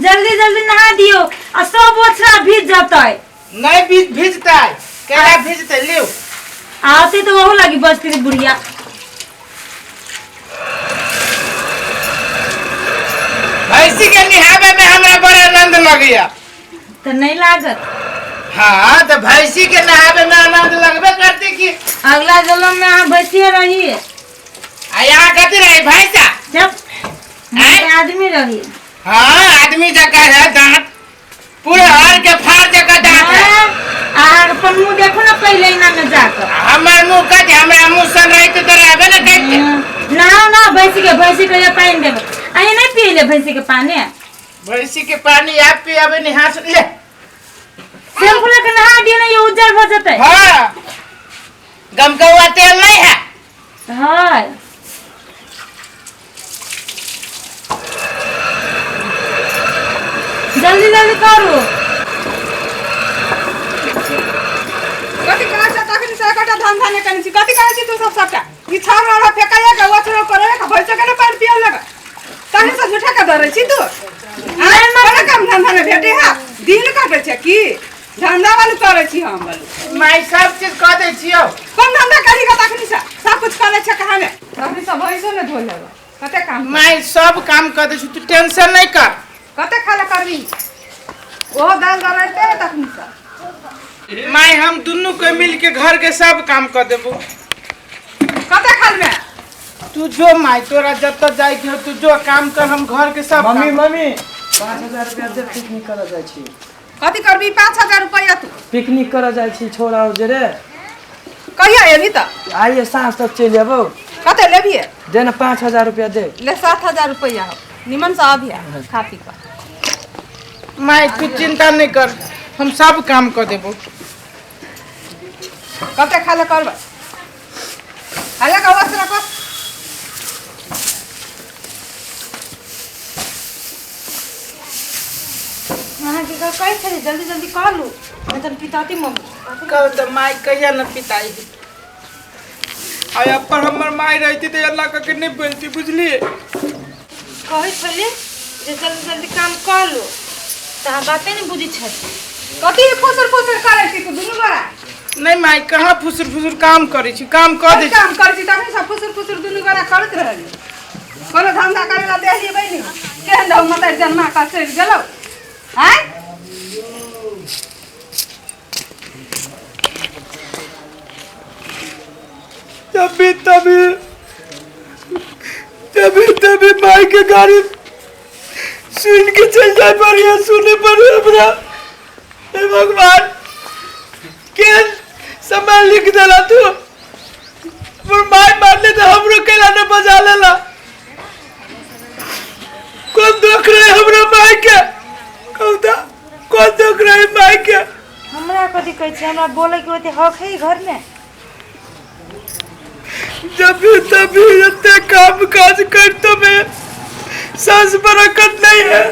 जल्दी जल्दी नहा दियो आ सब ओछरा भीज जतै। नहीं भीजतै, केना भीजतै लिउ। आते तो वहू लागी बस्ती रे बुढ़िया। भैंसी के निहावे में हमरा बड़ आनंद लगैया। तो नहीं लागत? हाँ तो भैंसी के नहावे में आनंद लगबे करते कि। अगला जन्म में अहाँ भैंसिए रही। आ यहाँ कथी रही भैंसा? जब आदमी रही। हाँ आदमी जगह है दांत पूरे हर के फाड़ जगह दांत है। हाँ, अहाँ अपन मुंह देखो ना पहले इना में जाकर। हमर मुंह कथी, हमरा मुंह सन रही तो रहबे ना करते। ना ना भैंसी के पानी देबे। अहीं नहीं पियले भैंसी के पानी? भैंसी के पानी आप पियाबे नहीं हाथ ले। शैम्पू लेके नहा दियो ना ये उज्जर भ जतै। हाँ गमकौआ तेल नहीं है। हाँ जल्दी जल्दी करू। कथी करै छै तखन से एकटा धान धाने करै छी। कथी करै छी तू सब सबटा ई छाड़ वाला फेकाया के ओछरो करे के भैंसो के ने पानि पिया लगा तखन से झूठा के धरै छी तू। आय बड़ा कम धंधा ने भेटे है दिन काटे छै की धंधा वालू करै छी हम वालू। माय सब चीज कह दै छियौ। कोन धंधा करी के तखनी से सब कुछ करै छै कहाँ ने तखनी से भैंसो ने धो लेबो कते काम। माय सब काम कह दै छी तू टेंशन नहीं कर। कते खाला करबी ओहो दाल दरैते तखनी से। माय हम दुनू के मिल के घर के सब काम कर देबो। कते खाल में तू जो माय तोरा जब तक जाए के हो तू जो काम कर हम घर के सब मम्मी काम। मम्मी 5000 रुपया दे पिकनिक करऽ जाइ छी। कथी करबी 5000 रुपया तू? पिकनिक करऽ जाइ छी छोड़ा जे रे। कहिया एबी त? आइए साँझ तक चलि अबौ। कते लेबी? दे ना 5000 रुपया दे। ले 7000 रुपया हो निमन से अबिया खा पी कर। माय तू चिंता नहीं कर हम सब काम कर देबो। कते खाले करबै? खाले का वस्त्र रखो। अहाँके कहै छली जल्दी जल्दी कऽ लू नहीं तऽ पिताती मम्मी। कह तऽ माय कहिया न पिताई। आय अपन हमर माय रहती तऽ अल्लाह कऽ के नहीं बोलती बुझलिए। कहै छली जे जल्दी जल्दी काम कऽ लू तऽ अहाँ बाते नहीं बुझै छली। कथी फुसुर फुसुर करै छी तू दुनू गोरा? नहीं माय कहाँ फुसुर फुसुर काम करै छी काम कऽ दै छी। काम करै छी तखन सब फुसुर फुसुर दुनू गोरा करैत रहली। कोनो धंधा करै ला देहली बहिनी केहन रहू मतर जन्मा कऽ चलि गेलौ। आँय तभी तभी तभी तभी माई के गाड़ी सुन के चल जाए पर या सुने पर हमरा। हे भगवान के समय लिख देला तू पर माई मारले तो हमरो केला न बजा लेला। कौन दुख रहे हमरा माई के? कहू कौन दुख रहे माई के? हमरा कथी कहै छै हमरा बोले के ओते हक है घर में? जब भी तभी इतने काम काज करते में सास बरकत नहीं है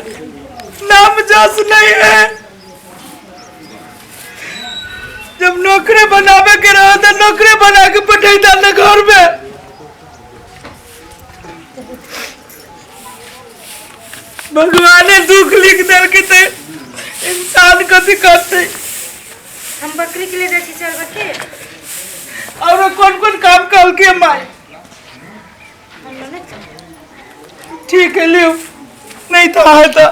नाम जस नहीं है। जब नौकरी बनावे के रहा तो नौकरी बना के पठैता न घर में। भगवान ने दुख लिख दल के ते इंसान कथी करते। हम बकरी के लिए जाइ छी चल बके। और कौन कौन काम कल के माई? ठीक है लियो नहीं तो आया था।